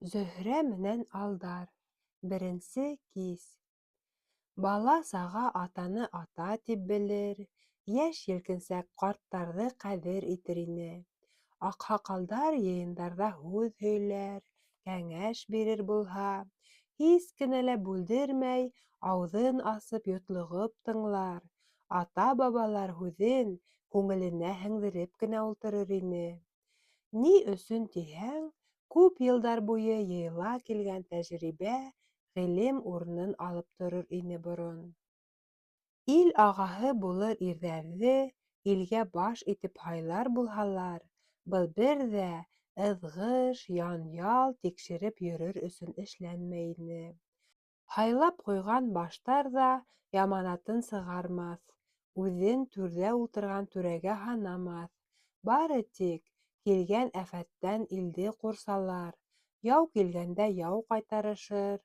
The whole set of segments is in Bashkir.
Зөһрә менән Алдар. Беренсе кис. Бала-саға атаны ата тип белер, йәш-елкенсәк ҡарттарҙы ҡәҙер итер ине. Аҡһаҡалдар йыйындарҙа һүҙ һөйләр, кәңәш бирер булһа, һис кенә лә бүлдермәй, ауыҙын асып йотлоғоп тыңлар, ата-бабалар һүҙен күңеленә һеңдереп кенә ултырыр ине. Ни өсөн тиһәң, күп йылдар буйы йыйыла килгән тәжрибә ғилем урынын алып торор ине борон. Ил ағаһы булыр ирҙәрҙе илгә баш итеп һайлар булһалар, был бер ҙә ыҙғыш, янъял тикшереп йөрөр өсөн эшләнмәй ине. Һайлап ҡуйған баштар ҙа яманатын сығармаҫ, үҙен түрҙә ултырған түрәгә һанамаҫ, бары тик килгән афәттән илде ҡурсалар, яу килгәндә яу ҡайтарышыр,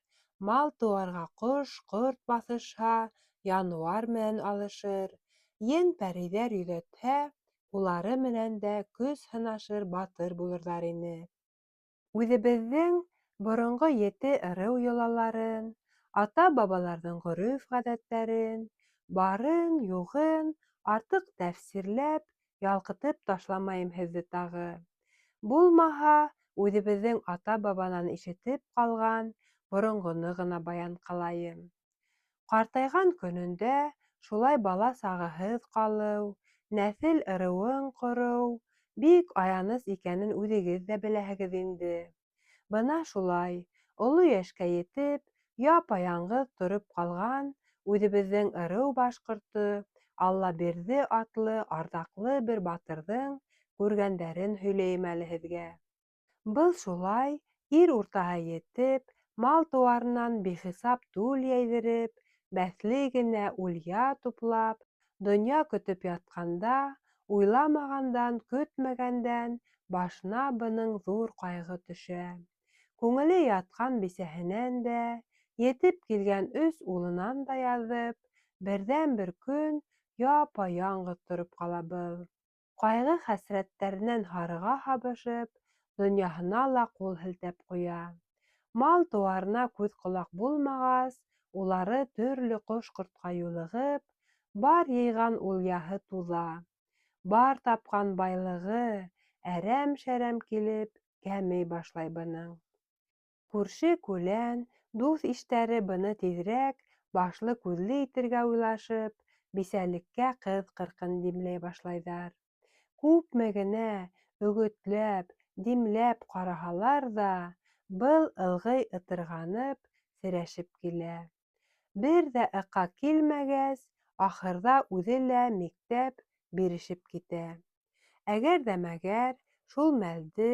мал-тыуарға ҡош-ҡорт баҫышһа, януар менән алышыр, ен-пәрейҙәр йөҙәтһә, улары менән дә көс һынашыр батыр булырҙар ине. Үҙебеҙҙең боронғо ете ырыу йолаларын, ата-бабаларҙың ғөрөф-ғәҙәттәрен, барын-юғын артыҡ тәфсирләп, ялҡытып ташламайым һеҙҙе тағы. Булмаһа, үҙебеҙҙең ата-бабанан ишетеп ҡалған боронғоно ғына баян ҡылайым. Ҡартайған көнөндә шулай бала-сағаһыҙ ҡалыу, нәҫел-ырыуың ҡороу бик аяныс икәнен үҙегеҙ ҙә беләһегеҙ инде. Бына шулай, оло йәшкә етеп, япа-яңғыҙ тороп ҡалған үҙебеҙҙең ырыу башҡорто Аллабирҙе атлы арҙаҡлы бер батырҙың күргәндәрен һөйләйем әле һеҙгә. Был шулай ир уртаһы етеп, мал-тыуарынан бихисап түл йәйҙереп, бәҫле генә үлъя туплап, донъя көтөп ятҡанда, уйламағандан-көтмәгәндән башына бының ҙур ҡайғы төшә. Күңеле ятҡан бисәһенән дә, етеп килгән өс улынан да яҙып, берҙән-бер көн япа-яңғыҙ тороп ҡала был. Ҡайғы-хәсрәттәренән һарыға һабышып, донъяһына ла ҡул һелтәп ҡуя. Мал-тыуарына күҙ-ҡолаҡ булмағас, улары төрлө ҡош-ҡортҡа юлығып, бар йыйған улъяһы туҙа, бар тапҡан байлығы әрәм-шәрәм килеп, кәмей башлай бының. Күрше-күлән, дуҫ-иштәре быны тиҙерәк башлы-күҙле итергә уйлашып, бисәлеккә ҡыҙ-ҡырҡын димләй башлайҙар. Күпме генә өгөтләп, димләп ҡараһалар ҙа, был ылғый ытырғанып, серәшеп килә. Бер ҙә ыҡа килмәгәс, ахырҙа үҙе лә миктәп бирешеп китә. Әгәр ҙә мәгәр шул мәлде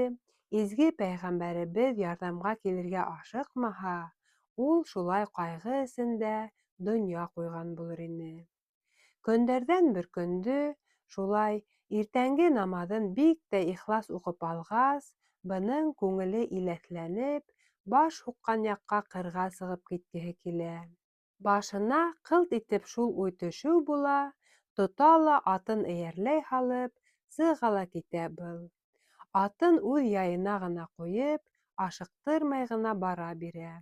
изге пәйғәмбәребеҙ ярҙамға килергә ашыҡмаһа, ул шулай ҡайғы эсендә донъя ҡуйған булыр ине. Көндәрҙән бер көндө шулай иртәнге намаҙын бик тә ихлас уҡып алғас, бының күңеле иләҫләнеп, баш һуҡҡан яҡҡа ҡырға сығып киткеһе килә. Башына ҡылт итеп шул уй төшөү була, тота ла атын эйәрләй һалып, сыға ла китә был. Атын үҙ яйына ғына ҡуйып, ашыҡтырмай ғына бара бирә.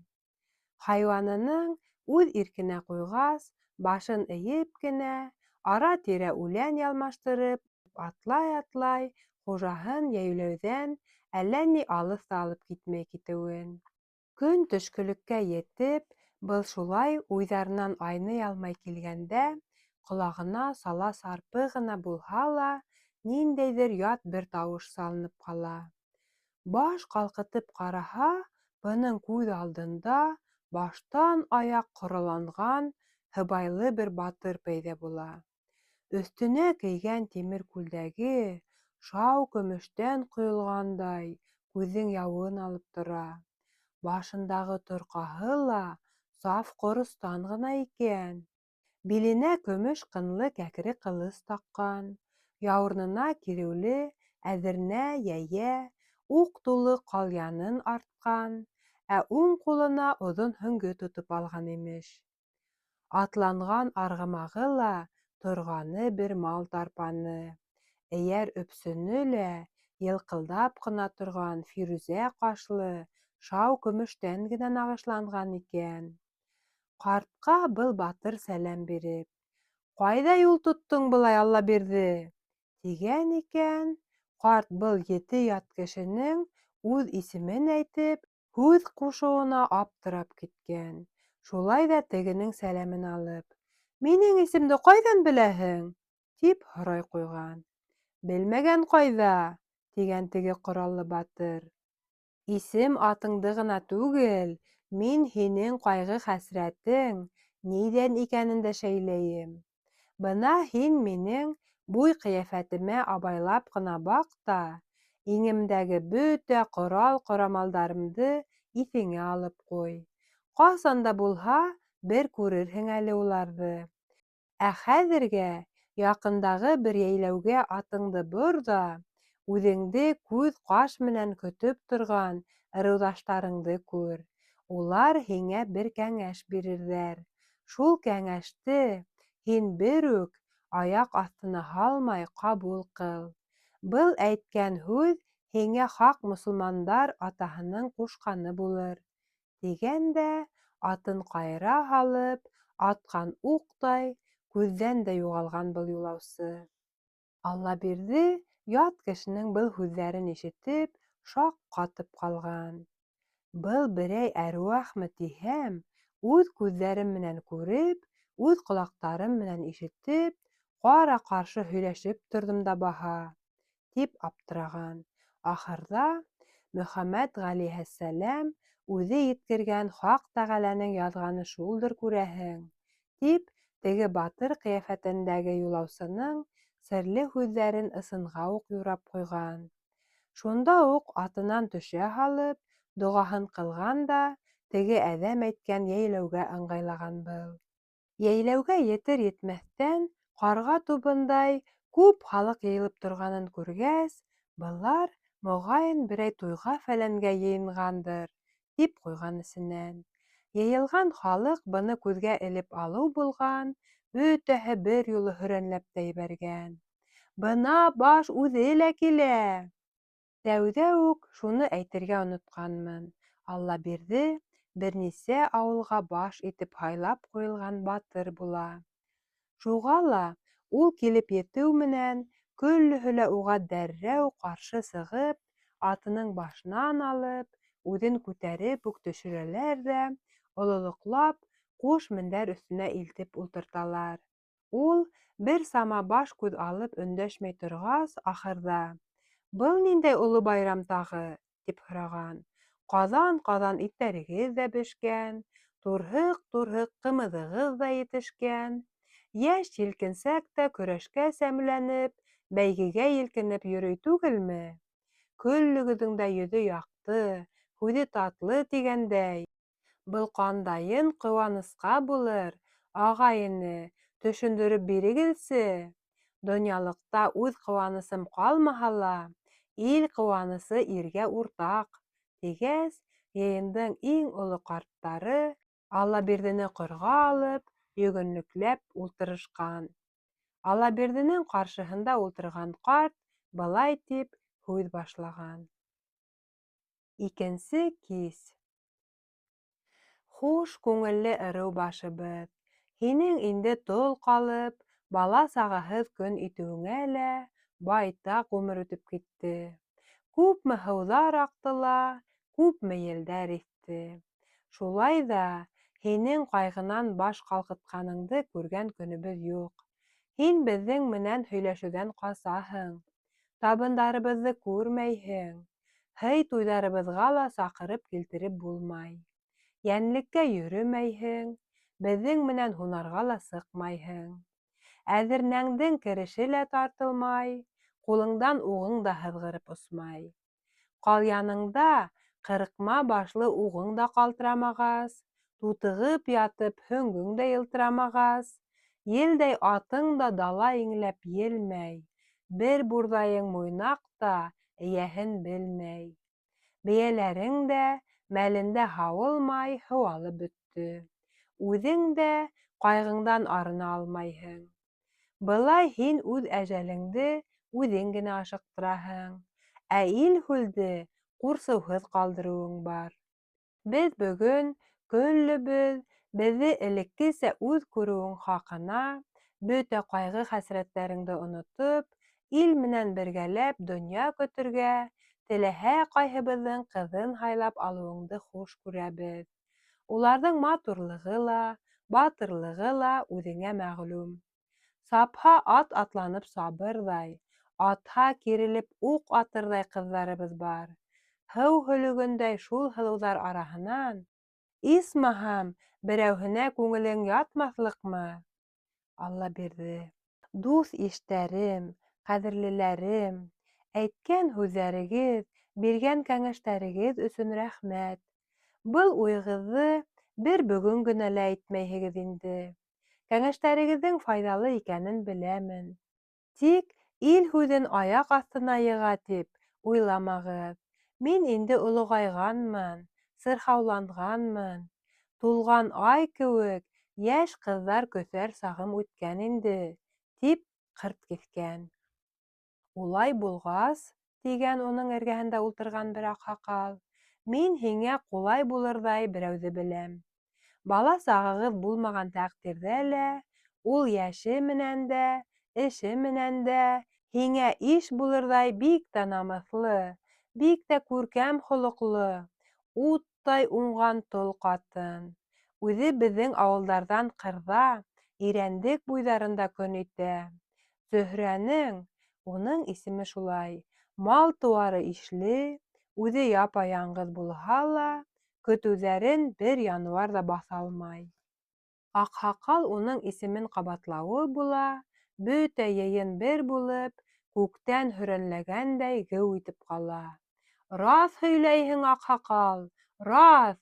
Хайуанының үҙ иркенә ҡуйғас, башын эйеп кенә, ара-тирә үлән ялмаштырып, атлай-атлай, хужаһын йәйләүҙән әллә ни алыҫ та алып китмәй китеүен. Көн төшкөлөккә етеп, был шулай уйҙарынан айный алмай килгәндә, ҡолағына сала-сарпы ғына булһа ла, ниндәйҙер ят бер тауыш салынып ҡала. Баш ҡалҡытып ҡараһа, бының күҙ алдында баштан аяҡ ҡоралланған һыбайлы бер батыр пәйҙә була. Өҫтөнә кейгән тимер күлдәге шау көмөштән ҡойолғандай күҙҙең яуын алып тора. Башындағы торҡаһы ла саф ҡоростан ғына икән. Биленә көмөш ҡынлы кәкре ҡылыс таҡҡан, яурынына киреүле әҙернә, йәйә, уҡ тулы ҡалъянын артҡан, ә уң ҡулына оҙон һөңгө тотоп алған, имеш. Атланған арғымағы ла торғаны бер мал тарпаны, эйәр өпсөнө лә йылҡылдап ҡына торған фирүзә ҡашлы шау көмөштән генә нағышланған икән. Ҡартҡа был батыр сәләм биреп: "Ҡайҙа юл тоттоң былай, Аллабирҙе?" – тигән икән. Ҡарт был ете ят кешенең үҙ исемен әйтеп, һүҙ ҡушыуына аптырап киткән. Шулай ҙа тегенең сәләмен алып: "Минең исемде ҡайҙан беләһең?" – тип һорай ҡуйған. "Белмәгән ҡайҙа?" – тигән теге ҡораллы батыр. "Исем-атыңды ғына түгел, мин һинең ҡайғы-хәсрәтең ниҙән икәнен дә шәйләйем. Бына һин минең буй-ҡиәфәтемә абайлап ҡына баҡ та, иңемдәге бөтә ҡорал-ҡорамалдарымды иҫеңә алып ҡуй. Ҡасан да булһа бер күрерһең әле уларҙы. Ә хәҙергә яҡындағы бер йәйләүгә атыңды бор ҙа, үҙеңде күҙ-ҡаш менән көтөп торған ырыуҙаштарыңды күр. Улар һиңә бер кәңәш бирерҙәр. Шул кәңәште һин бер үк аяҡ аҫтына һалмай ҡабул ҡыл. Был әйткән һүҙ һиңә хаҡ мосолмандар атаһының ҡушҡаны булыр, тигән дә, атын ҡайыра һалып, атҡан уҡтай, күҙҙән дә юғалған был юлаусы. Аллабирҙе ят кешенең был һүҙҙәрен ишетеп, шаҡ ҡатып ҡалған. Был берәй әруахмы тиһәм, үҙ күҙҙәрем менән күреп, үҙ ҡолаҡтарым менән ишетеп, ҡара-ҡаршы һөйләшеп торҙом да баһа, тип аптыраған. Ахырҙа Мөхәммәт ғәләйһиссәләм үҙе еткергән Хаҡ Тәғәләнең яҙғаны шулдыр күрәһең, тип, теге батыр ҡиәфәтендәге юлаусының серле һүҙҙәрен ысынға уҡ юрап ҡуйған. Шунда уҡ атынан төшә һалып, доғаһын ҡылған да, теге әҙәм әйткән йәйләүгә ыңғайлаған был. Йәйләүгә етер-етмәҫтән, ҡарға тубындай күп халыҡ йыйылып торғанын күргәс, былар, моғайын, берәй туйға-фәләнгә йыйынғандыр, тип ҡуйған эсенән. Йыйылған халыҡ быны күҙгә элеп алыу булған, бөтәһе бер юлы һөрәнләп тә ебәргән. Бына баш үҙе лә килә! Тәүҙә үк шуны әйтергә онотҡанмын, Аллабирҙе бер нисә ауылға баш итеп һайлап ҡуйылған батыр була. Шуға ла ул килеп етеү менән көллөһө лә уға дәррәү ҡаршы сығып, атының башынан алып, үҙен күтәреп үк төшөрәләр ҙә, ололоҡлап, ҡуш мендәр өҫтөнә илтеп ултырталар. Ул, бер сама баш-күҙ алып өндәшмәй торғас, ахырҙа: Был ниндәй оло байрам тағы? тип һораған. Ҡаҙан-ҡаҙан иттәрегеҙ ҙә бешкән, турһыҡ-турһыҡ ҡымыҙығыҙ ҙа етешкән. Йәш-елкенсәк тә көрәшкә сәмләнеп, бәйгегә елкенеп йөрөй түгелме? Көллөгөҙҙөң дә йөҙө яҡты, һүҙе татлы тигәндәй. Был ҡандайын ҡыуанысҡа булыр, ағай-эне, төшөндөрөп бирегеҙсе? Донъялыҡта үҙ ҡыуанысым ҡалмаһа ла, ил ҡыуанысы иргә уртаҡ, тигәс, йыйындың иң оло ҡарттары Аллабирҙене ҡорға алып, йөгөнлөкләп ултырышҡан. Аллабирҙенең ҡаршыһында ултырған ҡарт былай тип һүҙ башлаған. Икенсе кис. Хуш, күңелле ырыу башыбыҙ! Һинең инде тол ҡалып, бала-сағаһыҙ көн итеүеңә лә байтаҡ ғүмер үтеп китте. Күпме һыуҙар аҡты ла, күпме елдәр иҫте. Шулай ҙа һинең ҡайғынан баш ҡалҡытҡаныңды күргән көнөбөҙ юҡ. Һин беҙҙең менән һөйләшеүҙән ҡасаһың. Табындарыбыҙҙы күрмәйһең. Һый-туйҙарыбыҙға ла саҡырып килтереп булмай. Йәнлеккә йөрөмәйһең, беҙҙең менән һунарға ла сыҡмайһың. Әҙернәңдең кереше лә тартылмай, ҡулыңдан уғың да һыҙғырып осмай. Ҡалъяныңда ҡырҡма башлы уғың да ҡалтырамағас, тутығып ятып һөңгөң дә йылтырамағас, елдәй атың да дала иңләп елмәй, бер бурҙайың муйнаҡ та эйәһен белмәй. Бейәләрең дә мәлендә һауылмай һыуалып бөттө. Үҙең дә ҡайғыңдан арына алмайһың. Былай һин үҙ әжәлеңде үҙең генә ашыҡтыраһың, ә ил-һүлде ҡурсыуһыҙ ҡалдырыуың бар. Беҙ бөгөн көллөбөҙ беҙҙе элеккесә үҙ күреүең хаҡына, бөтә ҡайғы-хәсрәттәреңде онотоп, ил менән бергәләп донъя көтөргә, теләһә ҡайһыбыҙҙың ҡыҙын һайлап алыуыңды хуш күрәбеҙ. Уларҙың матурлығы ла, батырлығы ла үҙеңә мәғлүм. Сапһа ат атланып сабырҙай, атһа кирелеп уҡ атырҙай ҡыҙҙарыбыҙ бар. Һыу һөлөгөндәй шул һылыуҙар араһынан, исмаһам, берәүһенә күңелең ятмаҫлыҡмы? Аллабирҙе. Дуҫ-иштәрем, ҡәҙерлеләрем, әйткән һүҙҙәрегеҙ, биргән кәңәштәрегеҙ өсөн рәхмәт. Был уйығыҙҙы бер бөгөн генә лә әйтмәйһегеҙ инде. Кәңәштәрегеҙҙең файҙалы икәнен беләмен. Тик ил һүҙен аяҡ аҫтына йыға тип уйламағыҙ. Мин инде олоғайғанмын, сырхауланғанмын. Тулған ай кеүек йәш ҡыҙҙар көҫәр сағым үткән инде, тип ҡырт киҫкән. Улай булғас, тигән уның эргәһендә ултырған бер аҡһаҡал, мин һиңә ҡулай булырҙай берәүҙе беләм. Бала-сағағыҙ булмаған тәҡдирҙә лә, ул йәше менән дә, эше менән дә һиңә иш булырҙай бик тә намыҫлы, бик тә күркәм холоҡло, уттай уңған тол ҡатын. Үҙе беҙҙең ауылдарҙан ҡырҙа, Ирәндек буйҙарында көн итә. Зөһрәнең, уның исеме шулай, мал-тыуары ишле, үҙе япа-яңғыҙ булһа ла, көтөүҙәрен бер януар ҙа баҫалмай. Аҡһаҡал уның исемен ҡабатлауы була, бөтә йыйын бер булып, күктән һөрәнләгәндәй геү итеп ҡала. Раҫ һөйләйһең, аҡһаҡал, раҫ!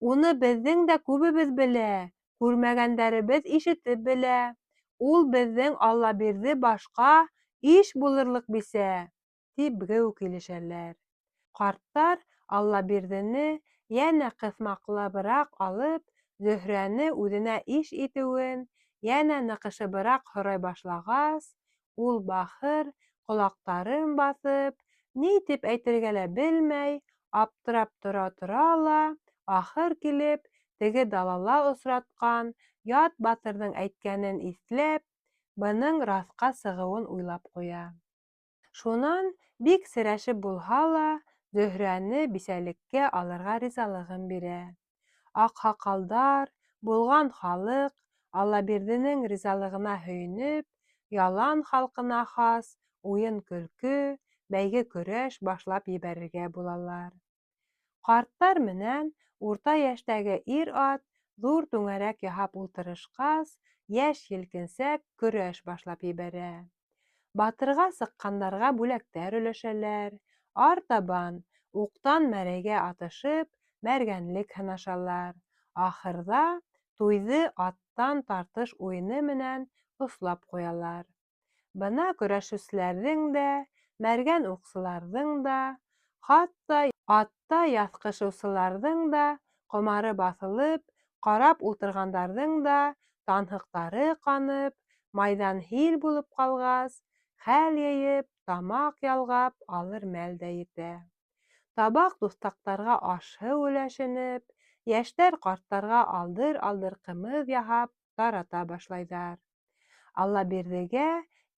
Уны беҙҙең дә күбебеҙ белә, күрмәгәндәребеҙ ишетеп белә. Ул беҙҙең Аллабирҙе башҡа иш булырлыҡ бисә, тип геү килешәләр. Ҡарттар Аллабирҙене йәнә ҡыҫмаҡлабыраҡ алып, Зөһрәне үҙенә иш итеүен йәнә ныҡышыбыраҡ һорай башлағас, ул бахыр, ҡолаҡтарын баҫып, ни тип әйтергә лә белмәй, аптырап тора-тора ла, ахыр килеп, теге далала осратҡан ят батырҙың әйткәнен иҫләп, бының раҫҡа сығыуын уйлап ҡуя. Шунан бик серәшеп булһа ла, Зөһрәне бисәлеккә алырға ризалығын бирә. Аҡһаҡалдар, булған халыҡ Аллабирҙенең ризалығына һөйөнөп, ялан халҡына хас уйын-көлкө, бәйге-көрәш башлап ебәрергә булалар. Ҡарттар менән урта йәштәге ир-ат ҙур түңәрәк яһап ултырышҡас, йәш-елкенсәк көрәш башлап ебәрә. Батырға сыҡҡандарға бүләктәр өләшәләр, артабан уҡтан мәрәйгә атышып, мәргәнлек һынашалар, ахырҙа туйҙы аттан тартыш уйыны менән ослап ҡуялар. Бына көрәшеүселәрҙең дә, мәргән уҡсыларҙың да, хатта атта яҫҡышыусыларҙың да ҡомары баҫылып, ҡарап ултырғандарҙың да танһыҡтары ҡанып, майҙан һил булып ҡалғас, хәл йыйып, тамаҡ ялғап алыр мәл дә етә. Табаҡ-туҫтаҡтарға аш-һыу өләшенеп, йәштәр ҡарттарға алдыр-алдыр ҡымыҙ яһап тарата башлайҙар. Аллабирҙегә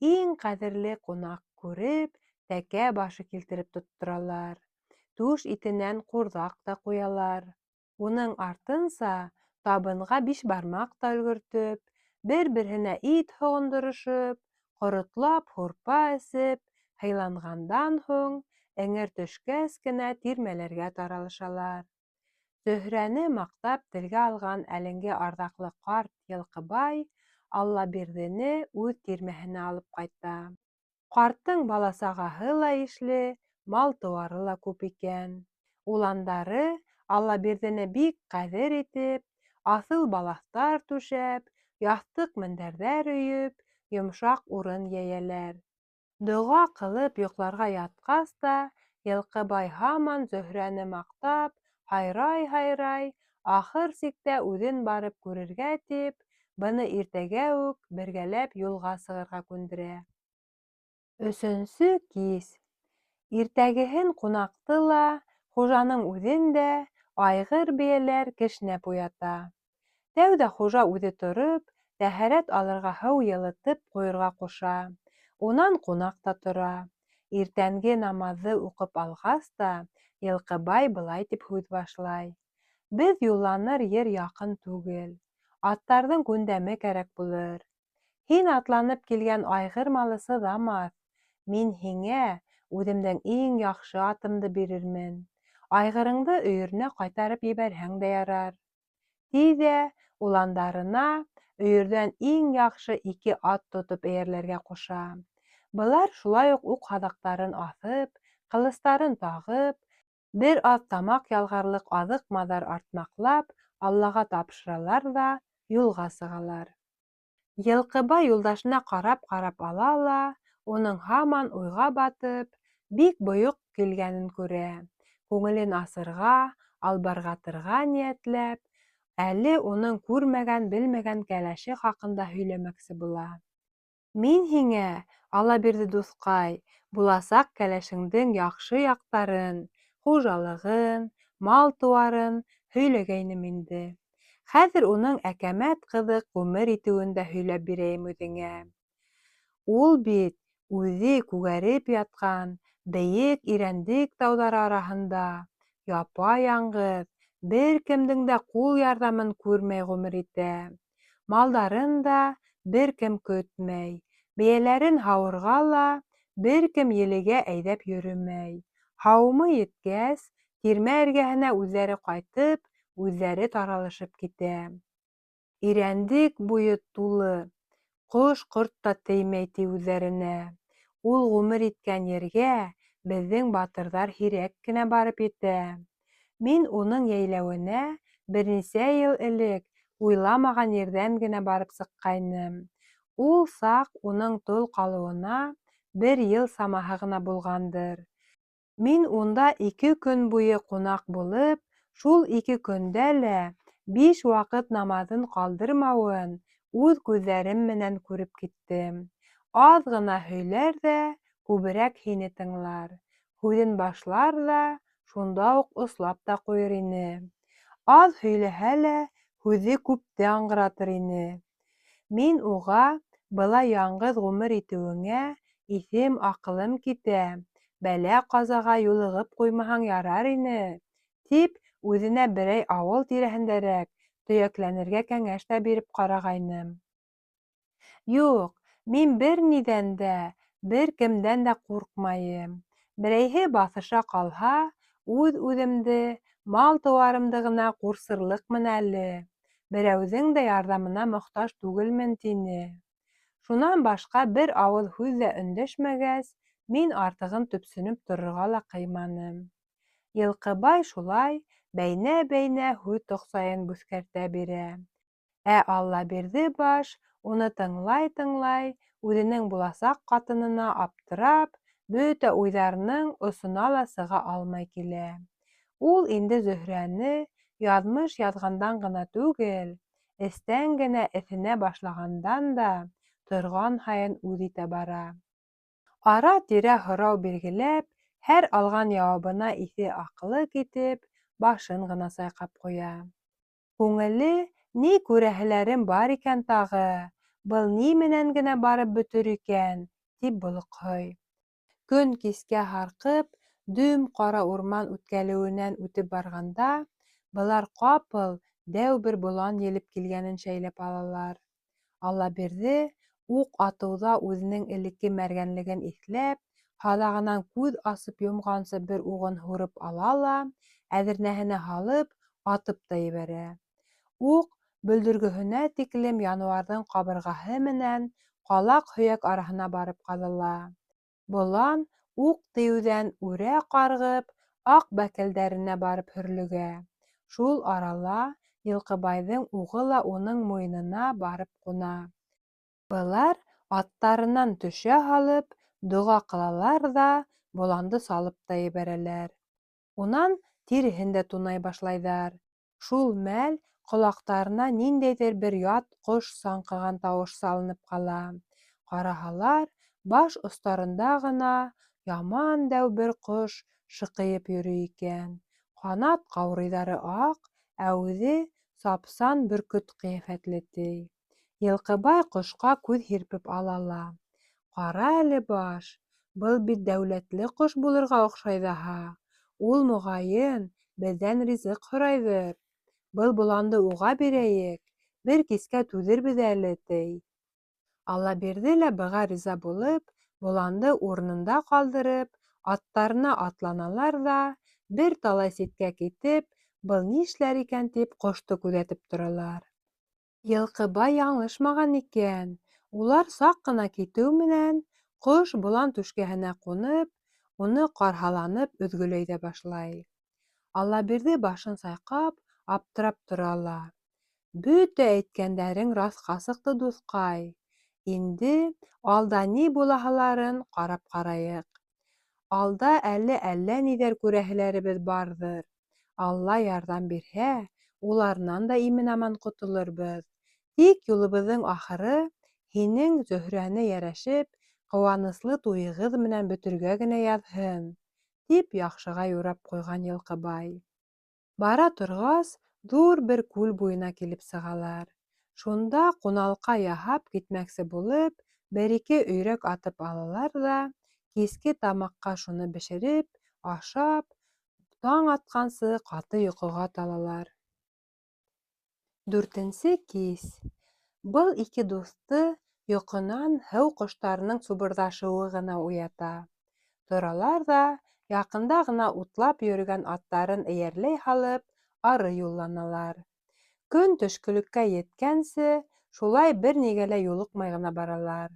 иң ҡәҙерле ҡунаҡ күреп, тәкә башы килтереп тотторалар. Түш итенән ҡурҙаҡ та ҡуялар. Уның артынса табынға бишбармаҡ та өлгөртөп, бер-береһенә ит һоғондорошоп, ҡоротлап һурпа эсеп, һыйланғандан һуң, эңер төшкәс кенә тирмәләргә таралышалар. Зөһрәне маҡтап телгә алған әлеңге арҙаҡлы ҡарт Йылҡыбай Аллабирҙене үҙ тирмәһенә алып ҡайта. Ҡарттың бала-сағаһы ла ишле, мал-тыуары ла күп икән. Уландары Аллабирҙене бик ҡәҙер итеп, аҫыл балаҫтар түшәп, яҫтыҡ-мендәрҙәр өйөп, йомшаҡ урын йәйәләр. Доға ҡылып йоҡларға ятҡас та, Йылҡыбай һаман Зөһрәне маҡтап, һайрай-һайрай, ахыр сиктә үҙен барып күрергә тип, быны иртәгә үк бергәләп юлға сығырға күндерә. Өсөнсө кис. Иртәгеһен ҡунаҡты ла, хужаның үҙен дә Айғыр-бейәләр кешнәп уята. Тәүҙә хужа үҙе тороп, тәһәрәт алырға һыу йылытып ҡуйырға ҡуша. Унан ҡунаҡ та тора. Иртәнге намаҙҙы уҡып алғас та, Йылҡыбай былай тип һүҙ башлай. Беҙ юлланыр ер яҡын түгел. Аттарҙың күндәме кәрәк булыр. Һин атланып килгән айғыр малы сыҙамаҫ. Мин һиңә үҙемдең иң яҡшы атымды бирермен. Айғырыңды өйөрөнә ҡайтарып ебәрһәң дә ярар. Ти ҙә уландарына өйөрҙән иң яҡшы ике ат тотоп эйәрләргә ҡуша. Былар шулай уҡ уҡ-һаҙаҡтарын аҫып, ҡылыстарын тағып, бер аҙ тамаҡ ялғарлыҡ аҙыҡ-маҙар артмаҡлап, Аллаға тапшыралар ҙа юлға сығалар. Йылҡыбай юлдашына ҡарап-ҡарап ала ла, уның һаман уйға батып, бик бойоҡ килгәнен күрә. Күңелен асырға, албарғатырға ниәтләп, әле уның күрмәгән-белмәгән кәләше хаҡында һөйләмәксе була. Мин һиңә, Аллабирҙе дуҫҡай, буласаҡ кәләшеңдең яҡшы яҡтарын, хужалығын, мал-тыуарын һөйләгәйнем инде. Хәҙер уның әкәмәт ҡыҙыҡ ғүмер итеүен дә һөйләп бирәйем үҙеңә. Ул бит үҙе күгәреп ятҡан бейек Ирәндек тауҙары араһында япа-яңғыҙ, бер кемдең дә ҡул ярҙамын күрмәй ғүмер итә. Малдарын да бер кем көтмәй, бейәләрен һауырға ла бер кем елегә әйҙәп йөрөмәй. Һауымы еткәс, тирмә эргәһенә үҙҙәре ҡайтып, үҙҙәре таралышып китә. Ирәндек буйы тулы, ҡош-ҡорт та теймәй, ти үҙҙәренә. Ул ғүмер иткән ергә беҙҙең батырҙар һирәк кенә барып етә. Мин уның йәйләүенә бер нисә йыл элек уйламаған ерҙән генә барып сыҡҡайным. Ул саҡ уның тол ҡалыуына бер йыл самаһы ғына булғандыр. Мин унда ике көн буйы ҡунаҡ булып, шул ике көндә лә биш ваҡыт намаҙын ҡалдырмауын үҙ күҙҙәрем менән күреп киттем. Аҙ ғына һөйләр ҙә, күберәк һине тыңлар. Һүҙен башлар ҙа, шунда уҡ ослап та ҡуйыр ине. Аҙ һөйләһә лә, һүҙе күпте аңғыратыр ине. Мин уға былай яңғыҙ ғүмер итеүеңә иҫем-аҡылым китә, бәлә-ҡазаға юлығып ҡуймаһаң ярар ине, тип, үҙенә берәй ауыл тирәһендәрәк төйәкләнергә кәңәш тә биреп ҡарағайным. Юҡ, мин бер ниҙән дә, бер кемдән дә ҡурҡмайым. Берәйһе баҫыша ҡалһа, үҙ-үҙемде, мал-тыуарымды ғына ҡурсырлыҡмын әле. Берәүҙең дә ярҙамына мохтаж түгелмен, тине. Шунан башҡа бер ауыҙ һүҙ ҙә өндәшмәгәс, мин артығын төпсөнөп торорға ла ҡыйманым. Йылҡыбай шулай бәйнә-бәйнә һүҙ тоҡсайын бүҫкәртә бирә. Ә Аллабирҙе баш, уны тыңлай-тыңлай, үҙенең буласаҡ ҡатынына аптырап, бөтә уйҙарының осона ла сыға алмай килә. Ул инде Зөһрәне яҙмыш яҙғандан ғына түгел, эстән генә эҫенә башлағандан да торған һайын үҙ итә бара. Ара-тирә һорау биргеләп, һәр алған яуабына иҫе-аҡылы китеп, башын ғына сайҡап ҡуя. Күңеле, ни күрәһеләрем бар икән тағы, был ни менән генә барып бөтөр икән, тип болоҡһой. Көн кискә һарҡып, дөм ҡара урман үткәлеүенән үтеп барғанда, былар ҡапыл дәү бер болан елеп килгәнен шәйләп алалар. Аллабирҙе, уҡ атыуҙа үҙенең элекке мәргәнлеген иҫләп, һаҙағынан күҙ асып йомғансы бер уғын һурып ала ла, әҙернәһенә һалып, атып та ебәрә. Уҡ бөлдөргөһөнә тиклем януарҙың ҡабырғаһы менән ҡалаҡ һөйәк араһына барып ҡаҙала. Болан уҡ тейеүҙән үрә ҡарғып, аҡ бәкәлдәренә барып һөрлөгә. Шул арала Йылҡыбайҙың уғы ла уның муйынына барып ҡуна. Былар аттарынан төшә һалып, доға ҡылалар ҙа, боланды салып та ебәрәләр. Унан тиреһен дә тунай башлайҙар. Шул мәл ҡолаҡтарына ниндәйҙер бер ят ҡош саңҡыған тауыш салынып ҡала. Ҡараһалар, баш остарында ғына яман дәү бер ҡош шыҡыйып йөрөй икән. Ҡанат ҡаурыйҙары аҡ, ә үҙе сапсан бөркөт ҡиәфәтле, ти. Йылҡыбай ҡошҡа күҙ һирпеп ала ла: «Ҡара әле, баш, был бит дәүләтле ҡош булырға оҡшай ҙаһа. Ул, моғайын, беҙҙән ризыҡ һорайҙыр. Был боланды уға бирәйек, бер кискә түҙербеҙ әле», — ти. Аллабирҙе лә быға риза булып, боланды урынында ҡалдырып, аттарына атланалар ҙа, бер талай ситкә китеп, был нишләр икән тип ҡошто күҙәтеп торалар. Йылҡыбай яңылышмаған икән. Улар саҡ ҡына китеү менән, ҡош болан түшкәһенә ҡунып, уны ҡарһаланып өҙгөләй ҙә башлай. Аллабирҙе башын сайҡап, аптырап тора ла. Бөтә әйткәндәрең раҫҡа сыҡты, дуҫҡай. Инде алда ни булаһыларын ҡарап ҡарайыҡ. Алда әле әллә ниҙәр күрәһеләребеҙ барҙыр. Алла ярҙам бирһә, уларынан да имен-аман ҡотолорбоҙ. Тик юлыбыҙҙың ахыры һинең Зөһрәне йәрәшеп, ҡыуаныслы туйығыҙ менән бөтөргә генә яҙһын, тип яҡшыға юрап ҡуйған Йылҡыбай. Бара торғас, ҙур бер күл буйына килеп сығалар. Шунда ҡуналҡа яһап китмәксе булып, бер-ике өйрәк атып алалар ҙа, киске тамаҡҡа шуны бешереп, ашап, таң атҡансы ҡаты йоҡоға талалар. Дүртенсе кис. Был ике дуҫты йоҡонан һыу ҡоштарының субырҙашыуы ғына уята. Торалар ҙа, яҡында ғына утлап йөрөгән аттарын эйәрләй һалып, ары юлланалар. Көн төшкөлөккә еткәнсе, шулай бер нигә лә юлыҡмай ғына баралар.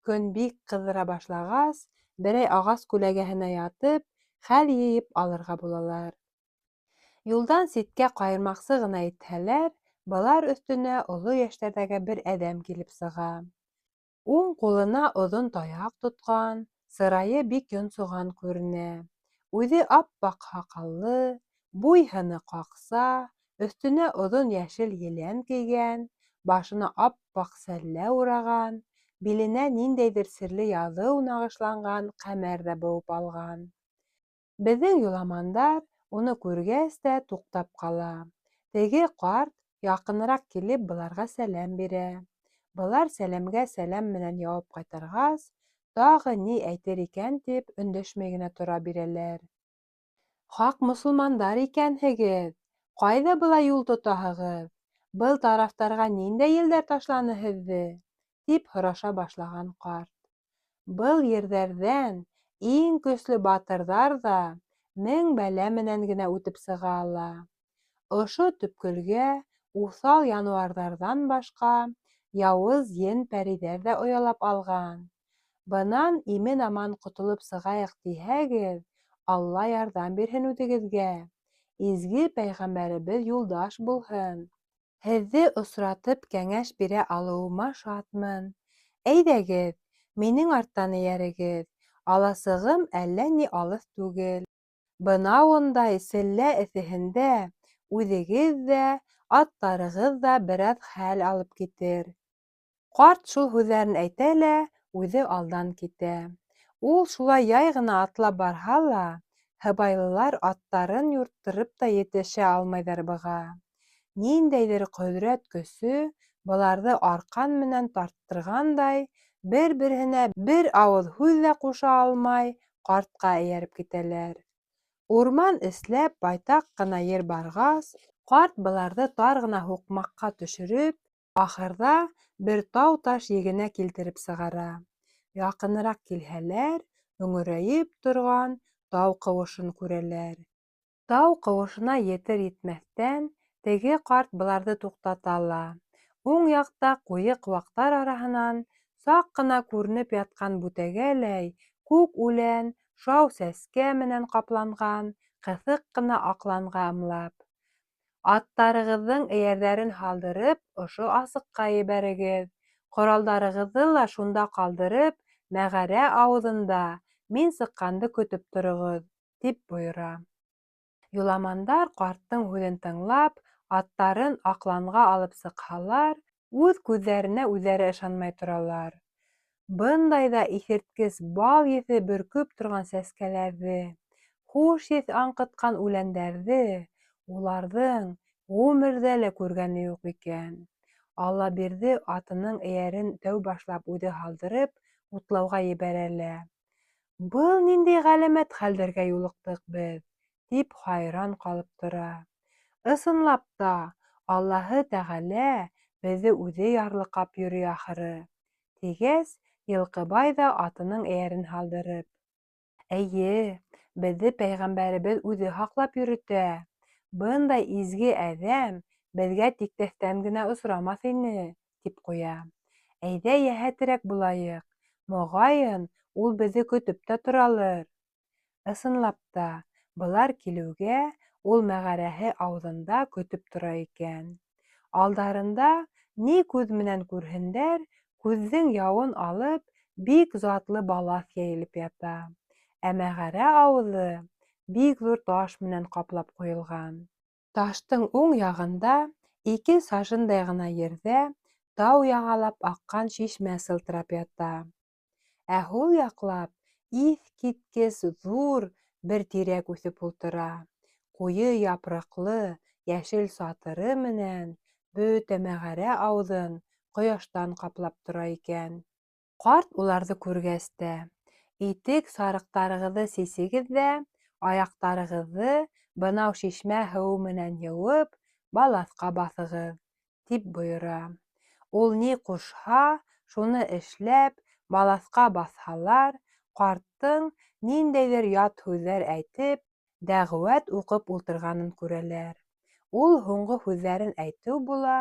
Көн бик ҡыҙҙыра башлағас, берәй ағас күләгәһенә ятып, хәл йыйып алырға булалар. Юлдан ситкә ҡайырмаҡсы ғына итһәләр, былар өҫтөнә оло йәштәрҙәге бер әҙәм килеп сыға. Уң ҡулына оҙон таяҡ тотҡан, сырайы бик йонсоған күренә. Үҙе ап-аҡ һаҡаллы, буй-һыны ҡаҡса, өҫтөнә оҙон йәшел елән кейгән, башына ап-аҡ сәллә ураған, биленә ниндәйҙер серле яҙыу нағышланған ҡәмәр ҙә быуып алған. Беҙҙең юламандар уны күргәс тә туҡтап ҡала. Теге ҡарт яҡыныраҡ килеп быларға сәләм бирә. Былар сәләмгә сәләм менән яуап ҡайтарғас, тағы ни әйтер икән тип өндәшмәй генә тора бирәләр. Хаҡ мосолмандар икәнһегеҙ, ҡайҙа былай юл тотаһығыҙ? Был тарафтарға ниндәй елдәр ташланы һеҙҙе? тип һораша башлаған ҡарт. Был ерҙәрҙән иң көслө батырҙар ҙа мең бәлә менән генә үтеп сыға ала. Ошо төпкөлгә уҫал януарҙарҙан башҡа яуыз ен-пәрейҙәр ҙә оялап алған. Бынан имен-аман ҡотолоп сығайыҡ тиһәгеҙ, Алла ярҙам бирһен үҙегеҙгә. Изге пәйғәмбәребеҙ юлдаш булһын. Һеҙҙе осратып кәңәш бирә алыуыма шатмын. Әйҙәгеҙ, минең арттан эйәрегеҙ, аласығым әллә ни алыҫ түгел. Бынауындай селлә эҫеһендә үҙегеҙ ҙә, аттарығыҙ ҙа бер аҙ хәл алып китер. Ҡарт шул һүҙҙәрен әйтә лә үҙе алдан китә. Ул шулай яй ғына атлап барһа ла, һыбайлылар аттарын юрттырып та етешә алмайҙар быға. Ниндәйҙер ҡөҙрәт көсө быларҙы арҡан менән тарттырғандай, бер-береһенә бер ауыҙ һүҙ ҙә ҡуша алмай, ҡартҡа эйәреп китәләр. Урман эсләп байтаҡ ҡына ер барғас, ҡарт быларҙы тар ғына һуҡмаҡҡа төшөрөп, ахырҙа бер тау-таш егенә килтереп сығара. Яҡыныраҡ килһәләр, өңөрәйеп торған тау ҡыуышын күрәләр. Тау ҡыуышына етер-етмәҫтән, теге ҡарт быларҙы туҡтата ла, уң яҡта ҡуйы ҡыуаҡтар араһынан саҡ ҡына күренеп ятҡан бүтәгәләй күк үлән шау сәскә менән ҡапланған ҡыҫыҡ ҡына аҡланға ымлап: Аттарығыҙҙың эйәрҙәрен һалдырып, ошо асыҡҡа ебәрегеҙ, ҡоралдарығыҙҙы ла шунда ҡалдырып, мәғәрә ауыҙында мин сыҡҡанды көтөп тороғоҙ, тип бойора. Юламандар ҡарттың һүҙен тыңлап, аттарын аҡланға алып сыҡһалар, үҙ күҙҙәренә үҙҙәре ышанмай торалар. Бындай ҙа иҫерткес бал еҫе бөркөп торған сәскәләрҙе, Хуш еҫ аңҡытҡан үләндәрҙе уларҙың ғүмерҙә лә күргәне юҡ икән. Аллабирҙе атының эйәрен тәү башлап үҙе һалдырып, утлауға ебәрә лә. Был ниндәй ғәләмәт хәлдәргә юлыҡтыҡ беҙ, тип хайран ҡалып тора. Ысынлап та, Аллаһы Тәғәлә беҙҙе үҙе ярлыҡап йөрөй ахыры, тигәс, Йылҡыбай ҙа атының эйәрен һалдырып. Эйе, беҙҙе пәйғәмбәребеҙ үҙе һаҡлап йөрөтә. Бындай изге әҙәм беҙгә тиктәҫтән генә осрамаҫ ине, тип ҡуя. Әйҙә йәһәтерәк булайыҡ, моғайын, ул беҙҙе көтөп тә торалыр. Ысынлап та, былар килеүгә ул мәғәрәһе ауыҙында көтөп тора икән. Алдарында ни күҙ менән күрһендәр, күҙҙең яуын алып, бик затлы балаҫ йәйелеп ята. Ә мәғәрә ауыҙы бик ҙур таш менән ҡаплап ҡуйылған. Таштың уң яғында ике сажындай ғына ерҙә тау яғалап аҡҡан шишмә сылтырап ята. Ә һул яҡлап иҫ киткес ҙур бер тирәк үҫеп ултыра. Ҡуйы япраҡлы йәшел сатыры менән бөтә мәғәрә ауыҙын ҡояштан ҡаплап тора икән. Ҡарт уларҙы күргәс тә, Итек сарыҡтарығыҙҙы сисегеҙ ҙә, аяҡтарығыҙҙы бынау шишмә һыуы менән йыуып, балаҫҡа баҫығыҙ, тип бойора. Ул ни ҡушһа, шуны эшләп, балаҫҡа баҫһалар, ҡарттың ниндәйҙер ят һүҙҙәр әйтеп, дәғүәт уҡып ултырғанын күрәләр. Ул һуңғы һүҙҙәрен әйтеү була,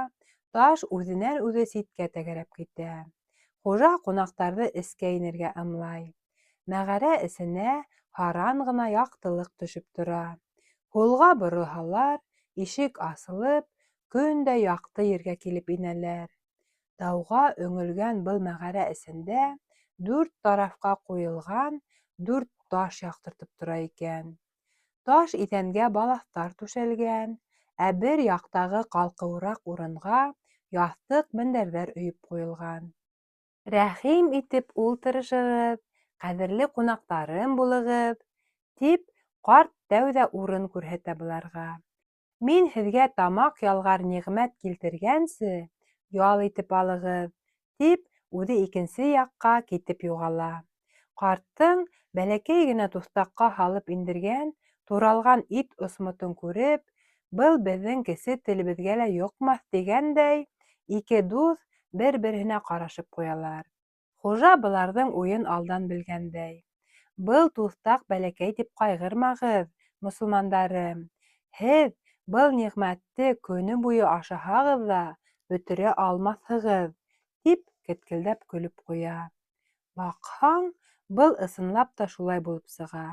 таш үҙенән-үҙе ситкә тәгәрәп китә. Хужа ҡунаҡтарҙы эскә инергә ымлай. Мәғәрә эсенә һаран ғына яҡтылыҡ төшөп тора. Һулға боролһалар, ишек асылып, көн дә яҡты ергә килеп инәләр. Тауға өңөлгән был мәғәрә эсендә дүрт тарафҡа ҡуйылған дүрт таш яҡтыртып тора икән. Таш иҙәнгә балаҫтар түшәлгән, ә бер яҡтағы ҡалҡыуыраҡ урынға яҫтыҡ-мендәрҙәр өйөп ҡуйылған. Рәхим итеп ултырышығыҙ, ҡәҙерле ҡунаҡтарым булығыҙ, тип ҡарт тәүҙә урын күрһәтә быларға. Мин һеҙгә тамаҡ ялғар ниғмәт килтергәнсе, ял итеп алығыҙ, тип үҙе икенсе яҡҡа китеп юғала. Ҡарттың бәләкәй генә туҫтаҡҡа һалып индергән туралған ит осмотон күреп, был беҙҙең кесе телебеҙгә лә йоҡмаҫ тигәндәй, ике дуҫ бер-береһенә ҡарашып ҡуялар. Хужа быларҙың уйын алдан белгәндәй: Был туҫтаҡ бәләкәй тип ҡайғырмағыҙ, мосолмандарым. Һеҙ был ниғмәтте көнө буйы ашаһағыҙ ҙа бөтөрә алмаҫһығыҙ, тип кеткелдәп көлөп ҡуя. Баҡһаң, был ысынлап та шулай булып сыға.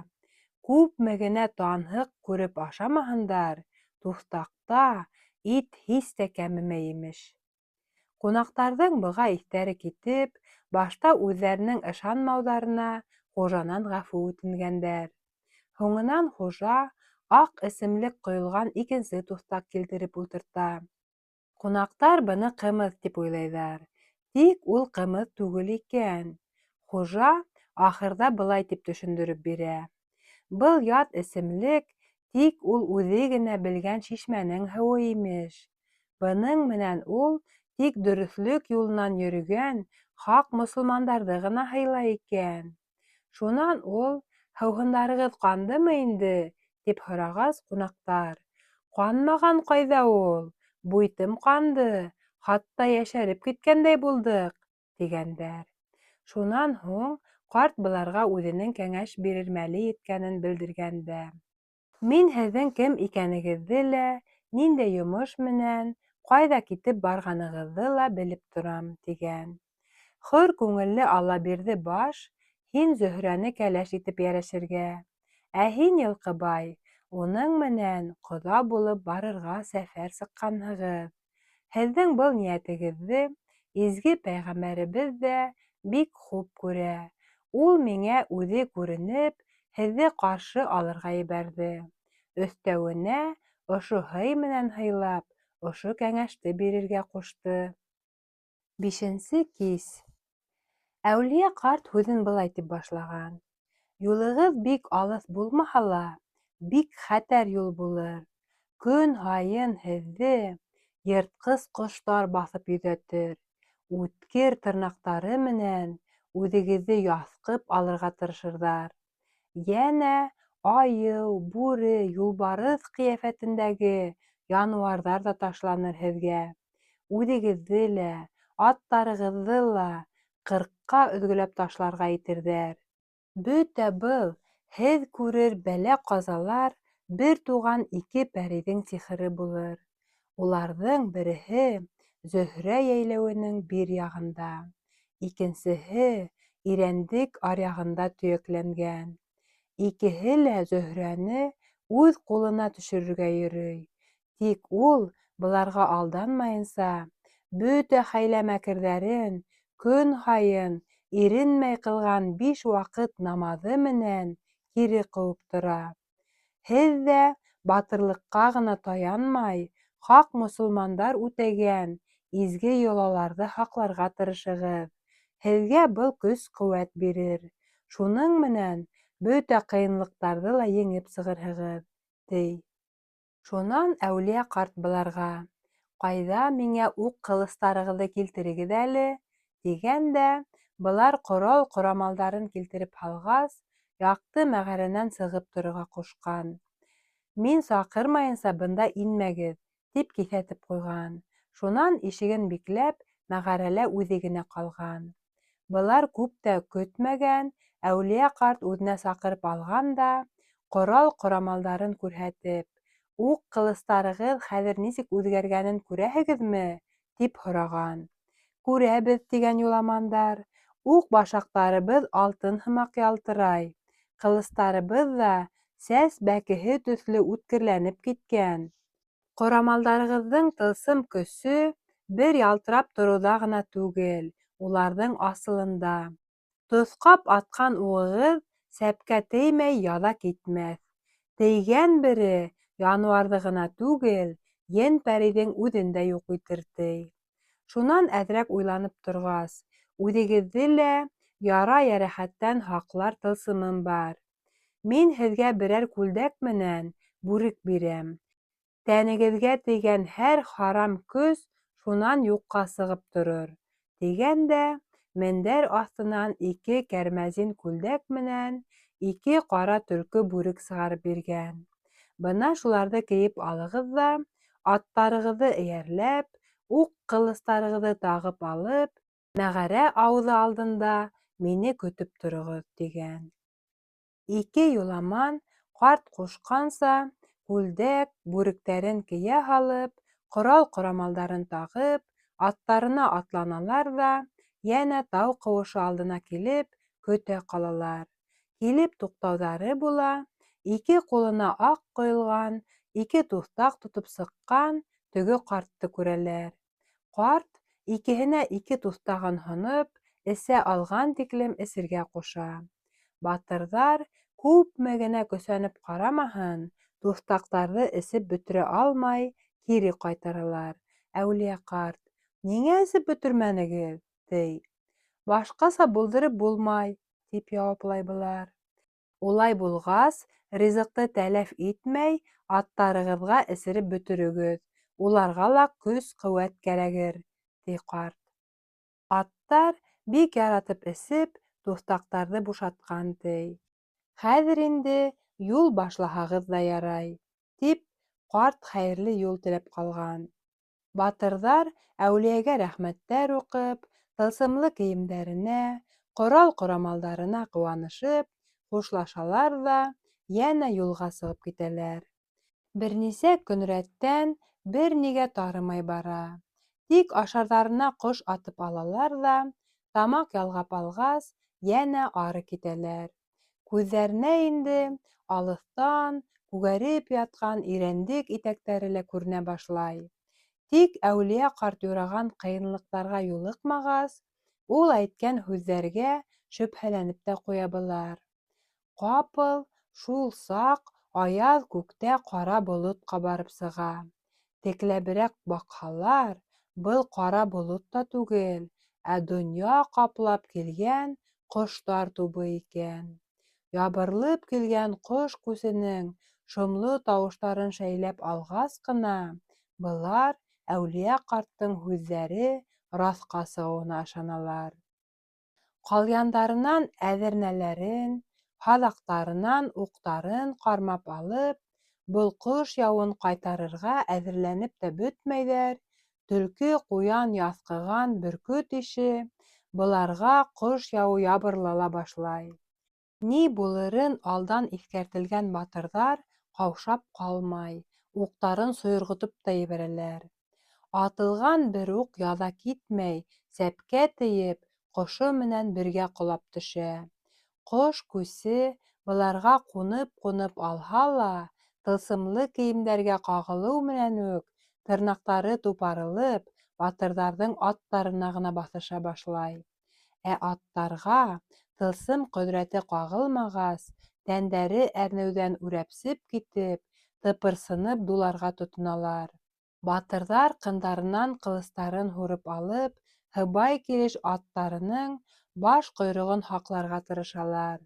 Күпме генә танһыҡ күреп ашамаһындар, туҫтаҡта ит һис тә кәмемәй, имеш. Ҡунаҡтарҙың быға иҫтәре китеп, башта үҙҙәренең ышанмауҙарына хужанан ғәфү үтенгәндәр. Һуңынан хужа аҡ эсемлек ҡойолған икенсе туҫтаҡ килтереп ултырта. Ҡунаҡтар быны ҡымыҙ тип уйлайҙар. Тик ул ҡымыҙ түгел икән. Хужа ахырҙа былай тип төшөндөрөп бирә: Был ят эсемлек тик ул үҙе генә белгән шишмәнең һыуы, имеш. Бының менән ул тик дөрөҫлөк юлынан йөрөгән хаҡ мосолмандарҙы ғына һыйлай икән. Шунан ул, һыуһындарығыҙ ҡандымы инде, тип һорағас, ҡунаҡтар, ҡанмаған ҡайҙа ул, буйтым ҡанды, хатта йәшәреп киткәндәй булдыҡ, тигәндәр. Шунан һуң ҡарт быларға үҙенең кәңәш бирер мәле еткәнен белдергән дә. Мин һеҙҙең кем икәнегеҙҙе лә, ниндәй йомош менән, ҡайҙа китеп барғанығыҙҙы ла белеп торам, тигән. Хөр күңелле Аллабирҙе баш, һин Зөһрәне кәләш итеп йәрәшергә, ә һин, Йылҡыбай, уның менән ҡоҙа булып барырға сәфәр сыҡҡанһығыҙ. Һеҙҙең был ниәтегеҙҙе изге пәйғәмбәребеҙ ҙә бик хуп күрә. Ул миңә үҙе күренеп, һеҙҙе ҡаршы алырға ебәрҙе. Өҫтәүенә, ошо һый менән һыйлап, ошо кәңәште бирергә ҡушты. Бишенсе кис. Әүлиә ҡарт һүҙен былай тип башлаған: Юлығыҙ бик алыҫ булмаһа ла, бик хәтәр юл булыр. Көн һайын һеҙҙе йыртҡыс ҡоштар баҫып йөҙәтер, үткер тырнаҡтары менән үҙегеҙҙе яҫҡып алырға тырышырҙар. Йәнә айыу, бүре, юлбарыҫ ҡиәфәтендәге януарҙар ҙа ташланыр һеҙгә. Үҙегеҙҙе лә, аттарығыҙҙы ла ҡырҡҡа өҙгөләп ташларға итерҙәр. Бөтә был һеҙ күрер бәлә-ҡазалар бер туған ике пәрейҙең сихыры булыр. Уларҙың береһе Зөһрә йәйләүенең бир яғында, икенсеһе Ирәндек аръяғында төйәкләнгән. Икеһе лә Зөһрәне үҙ ҡулына төшөрөргә йөрөй. Тик ул быларға алданмайынса, бөтә хәйлә-мәкерҙәрен көн һайын иренмәй ҡылған биш ваҡыт намаҙы менән кире ҡыуып тора. Һеҙ ҙә батырлыҡҡа ғына таянмай, хаҡ мосолмандар үтәгән изге йолаларҙы һаҡларға тырышығыҙ. Һеҙгә был көс-ҡеүәт бирер. Шуның менән бөтә ҡыйынлыҡтарҙы ла еңеп сығырһығыҙ, ти. Шунан әүлиә ҡарт быларға: Ҡайҙа, миңә уҡ-ҡылыстарығыҙҙы килтерегеҙ әле, тигән дә, былар ҡорал-ҡорамалдарын килтереп һалғас, яҡты мәғәрәнән сығып торорға ҡушҡан. Мин саҡырмайынса бында инмәгеҙ, тип киҫәтеп ҡуйған. Шунан ишеген бикләп, мәғәрәлә үҙе генә ҡалған. Былар күп тә көтмәгән, әүлиә ҡарт үҙенә саҡырып алған да, ҡорал-ҡорамалдарын күрһәтеп, Уҡ-ҡылыстарығыҙ хәҙер нисек үҙгәргәнен күрәһегеҙме? тип һораған. Күрәбеҙ, тигән юламандар. Уҡ башаҡтарыбыҙ алтын һымаҡ ялтырай, ҡылыстарыбыҙ ҙа сәс бәкеһе төҫлө үткерләнеп киткән. Ҡорамалдарығыҙҙың тылсым көсө бер ялтырап тороуҙа ғына түгел, уларҙың асылында. Тоҫҡап атҡан уғығыҙ сәпкә теймәй яҙа китмәҫ. Тейгән бере януарҙы ғына түгел, ен-пәрейҙең үҙен дә юҡ итер, ти. Шунан әҙерәк уйланып торғас, үҙегеҙҙе лә яра-йәрәхәттән һаҡлар тылсымым бар. Мин һеҙгә берәр күлдәк менән бүрек бирәм. Тәнегеҙгә тейгән һәр харам көс шунан юҡҡа сығып торор, тигән дә мендәр аҫтынан ике кәрмәзин күлдәк менән ике ҡара төлкө бүрек сығарып биргән. Бына шуларҙы кейеп алығыҙ ҙа, аттарығыҙҙы эйәрләп, уҡ-ҡылыстарығыҙҙы тағып алып, мәғәрә ауыҙы алдында мине көтөп тороғоҙ, тигән. Ике юламан, ҡарт ҡушҡанса, күлдәк, бүректәрен кейә һалып, ҡорал-ҡорамалдарын тағып, аттарына атланалар ҙа, йәнә тау ҡыуышы алдына килеп, көтә ҡалалар. Килеп туҡтауҙары була, ике ҡулына аҡ ҡойолған ике туҫтаҡ тотоп сыҡҡан теге ҡартты күрәләр. Ҡарт икеһенә ике туҫтағын һоноп, эсә алған тиклем эсергә ҡуша. Батырҙар күпме генә көсәнеп ҡарамаһын, туҫтаҡтарҙы эсеп бөтөрә алмай, кире ҡайтаралар. Әүлиә ҡарт: Ниңә эсеп бөтөрмәнегеҙ? — ти. Башҡаса булдырып булмай, тип яуаплай былар. Улай булғас, ризыҡты тәләф итмәй, аттарығыҙға эсереп бөтөрөгөҙ, уларға ла көс-ҡеүәт кәрәгер, ти ҡарт. Аттар бик яратып эсеп, туҫтаҡтарҙы бушатҡан, ти. Хәҙер инде юл башлаһағыҙ ҙа ярай, тип, ҡарт хәйерле юл теләп ҡалған. Батырҙар әүлиәгә рәхмәттәр уҡып, тылсымлы кейемдәренә, ҡорал-ҡорамалдарына ҡыуанышып, хушлашалар ҙа йәнә юлға сығып китәләр. Бер нисә көн рәттән бер нигә тарымай бара. Тик ашарҙарына ҡош атып алалар ҙа, тамаҡ ялғап алғас, йәнә ары китәләр. Күҙҙәренә инде алыҫтан күгәреп ятҡан Ирәндек итәктәре лә күренә башлай. Тик әүлиә ҡарт юраған ҡыйынлыҡтарға юлыҡмағас, ул әйткән һүҙҙәргә шөбһәләнеп тә ҡуя былар. Ҡапыл шул саҡ аяҙ күктә ҡара болот ҡабарып сыға. Текләберәк баҡһалар, был ҡара болот та түгел, ә донъя ҡаплап килгән ҡоштар тубы икән. Ябырылып килгән ҡош күсенең шомло тауыштарын шәйләп алғас ҡына, былар әүлиә ҡарттың һүҙҙәре раҫҡа сығыуына ышаналар. Ҡалъяндарынан әҙернәләрен, һаҙаҡтарынан уҡтарын ҡармап алып, был ҡош яуын ҡайтарырға әҙерләнеп тә бөтмәйҙәр, төлкө, ҡуян яҫҡыған бөркөт ише быларға ҡош яуы ябырыла ла башлай. Ни булырын алдан иҫкәртелгән батырҙар ҡаушап ҡалмай, уҡтарын сойорғотоп та ебәрәләр. Атылған бер уҡ яҙа китмәй, сәпкә тейеп, ҡошо менән бергә ҡолап төшә. Ҡош күсе быларға ҡунып-ҡунып алһа ла, тылсымлы кейемдәргә ҡағылыу менән үк, тырнаҡтары тупарылып, батырҙарҙың аттарына ғына баҫыша башлай. Ә аттарға тылсым ҡөҙрәте ҡағылмағас, тәндәре әрнеүҙән үрәпсеп китеп, тыпырсынып дуларға тотоналар. Батырҙар ҡындарынан ҡылыстарын һурып алып, һыбай килеш аттарының баш-ҡойроғон һаҡларға тырышалар.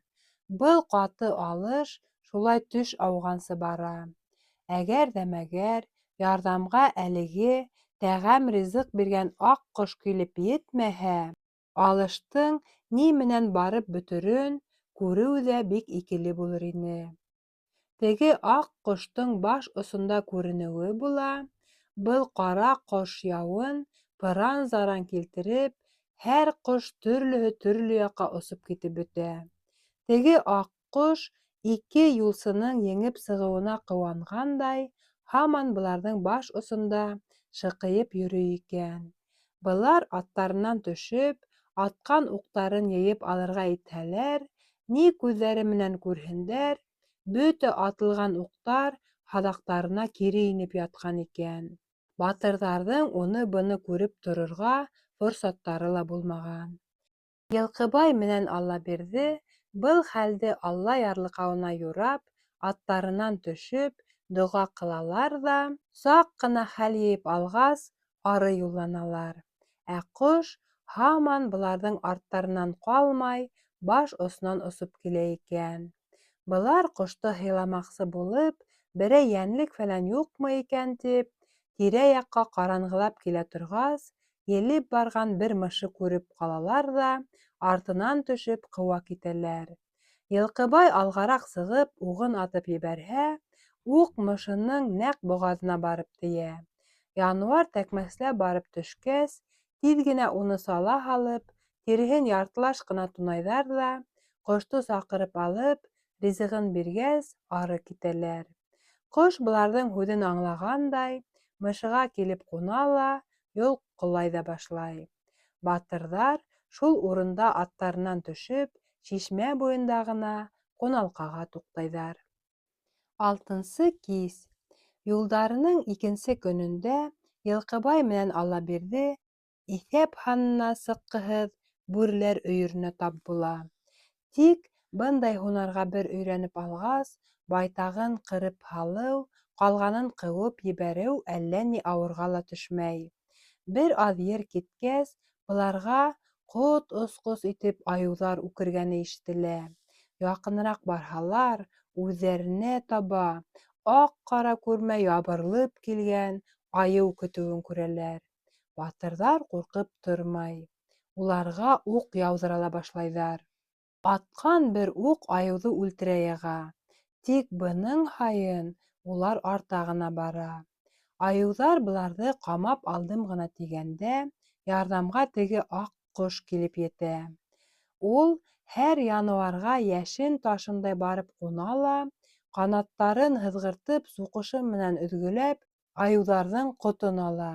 Был ҡаты алыш шулай төш ауғансы бара. Әгәр ҙә мәгәр ярҙамға әлеге тәғәм ризыҡ биргән аҡ ҡош килеп етмәһә, алыштың ни менән барып бөтөрөн күреү ҙә бик икеле булыр ине. Теге аҡ ҡоштоң баш осонда күренеүе була, был ҡара ҡош яуын пыран-заран килтереп, һәр ҡош төрлөһө төрлө яҡҡа осоп китеп бөтә. Теге аҡ ҡош ике юлсының еңеп сығыуына ҡыуанғандай, һаман быларҙың баш осонда шыҡыйып йөрөй икән. Былар аттарынан төшөп, атҡан уҡтарын йыйып алырға итһәләр, ни күҙҙәре менән күрһендәр, бөтә атылған уҡтар һаҙаҡтарына кире инеп ятҡан икән. Батырҙарҙың уны-быны күреп торорға форсаттары ла булмаған. Йылҡыбай менән Аллабирҙе был хәлде Алла ярлыҡауына юрап, аттарынан төшөп, доға ҡылалар ҙа, саҡ ҡына хәл йыйып алғас, ары юлланалар. Ә ҡош һаман быларҙың арттарынан ҡалмай, баш осонан осоп килә икән. Былар ҡошто һыйламаҡсы булып, берәй йәнлек-фәлән юҡмы икән тип, тирә-яҡҡа ҡаранғылап килә торғас, елеп барған бер мышы күреп ҡалалар ҙа, артынан төшөп ҡыуа китәләр. Йылҡыбай алғараҡ сығып, уғын атып ебәрһә, уҡ мышының нәҡ боғаҙына барып тейә. Януар тәкмәсләп барып төшкәс, тиҙ генә уны сала һалып, тиреһен яртылаш ҡына тунайҙар ҙа, ҡошто саҡырып алып, ризығын биргәс, ары китәләр. Ҡош быларҙың һүҙен аңлағандай, мышыға килеп ҡуна ла, йолҡҡолай ҙа башлай. Батырҙар шул урында аттарынан төшөп, шишмә буйында ғына ҡуналҡаға туҡтайҙар. Алтынсы кис. Юлдарының икенсе көнөндә Йылҡыбай менән Аллабирҙе иҫәп-һанына сыҡҡыһыҙ бүреләр өйөрөнә тап була. Тик бындай һунарға бер өйрәнеп алғас, байтағын ҡырып һалыу, ҡалғанын ҡыуып ебәреү әллә ни ауырға ла төшмәй. Бер аҙ ер киткәс, быларға ҡот осҡос итеп айыуҙар үкергәне ишетелә. Яҡыныраҡ барһалар, үҙҙәренә таба аҡ-ҡара күрмәй ябырылып килгән айыу көтөүен күрәләр. Батырҙар ҡурҡып тормай, уларға уҡ яуҙыра ла башлайҙар. Атҡан бер уҡ айыуҙы үлтерә яға. Тик бының һайын улар арта ғына бара. Айыуҙар быларҙы ҡамап алдым ғына тигәндә, ярҙамға теге аҡ ҡош килеп етә. Ул һәр януарға йәшен ташындай барып ҡуна ла, ҡанаттарын һыҙғыртып, суҡышы менән өҙгөләп, айыуҙарҙың ҡотон ала.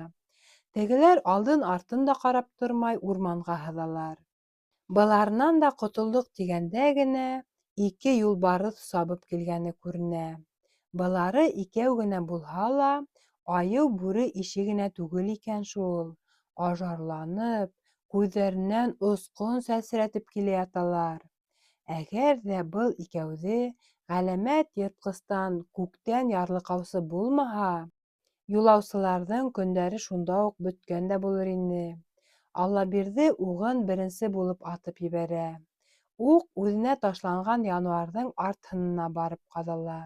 Тегеләр алдын-артын да ҡарап тормай урманға һыҙалар. Быларынан да ҡотолдоҡ тигәндә генә ике юлбарыҫ сабып килгәне күренә. Былары икәү генә булһа ла, айыу-бүре ише генә түгел икән шул. Ажарланып, күҙҙәренән осҡон сәсрәтеп килә яталар. Әгәр ҙә был икәүҙе ғәләмәт йыртҡыстан күктән ярлыҡаусы булмаһа, юлаусыларҙың көндәре шунда уҡ бөткән дә булыр ине. Аллабирҙе уғын беренсе булып атып ебәрә. Уҡ үҙенә ташланған януарҙың арт һынына барып ҡаҙала.